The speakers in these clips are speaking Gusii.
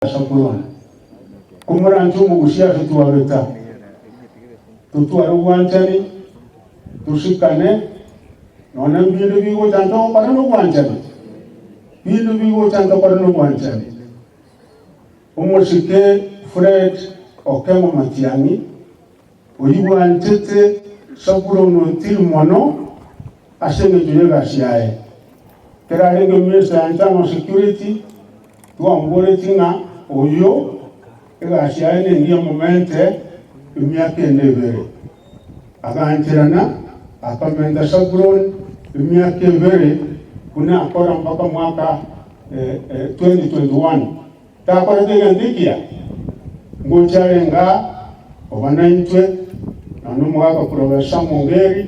Ase Komoranche omogusia ase twabeta, totware obwanchani, tosikane, nonya mbinde bigocha ntogokora nobwanchani, binde bigocha ntokore nobwanchani. Omosike Fred Okeng'o Matiang'i, oyio bwanchete Sabuloni Ontiri mono ase engencho y'egasi yaye, ekero arenge Minister ya Internal Security, Twamboretie ng'a oyio egasi yaye nengiya momente emiaka ende ebere. Agancherana, akamenta Sabuloni emiaka ebere buna akora mpaka mwaka 2021. Takorete egento ekiya? Ngocha arenge aa oba naintwe, nonya omogaka Professor Mongeri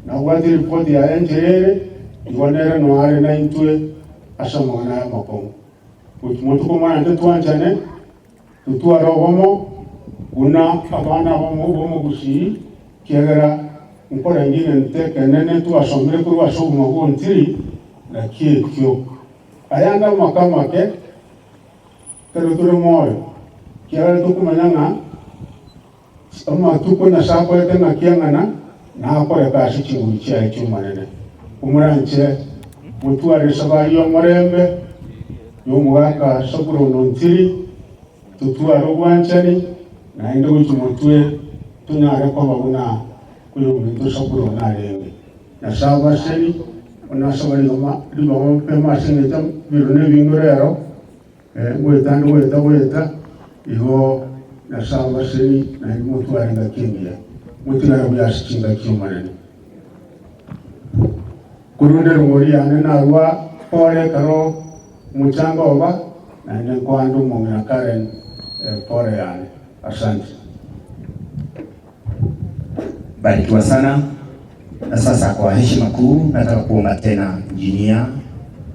nabwate eripoti yaye enchera ere, igo nere noyo are naintwe. Ase amang'ana aya amakong'u, gochia motuko mwanche twanchane, totware obomo buna abana abamo b'omogusii, ekiagera nkorenge egento ekenene twasomire korwa ase obogima bw'ontiri, naki ekio. Ayande amaka amake, ekero tore moyo, ekiagera tokomanya ng'a amatuko Nyasae akorete ng'aki ang'ana, nakoreka ase chinguru chiaye chi'Omonene. Komoranche motware esabari y'omorembe y'omogaka Sabuloni o Ntiri, totware obwanchani, naende gochia motwe tonyare koba buna oyominto Sabuloni arenge. Nyasae abaseni, buna asaba rigoma ribaga mapema ase engencho biro nebinge rero, Ngoeta ande goeta goeta, igo Nyasae abaseni naende motware engaki engiya, motigare buya ase chingaki Omonene. Korende erongori yane narua pore ekero omochango oba, naende nkoande omong'ina Karen pore yane. Asante. Barikiwa sana. Na sasa kwa heshima kuu nataka kuomba tena Engineer.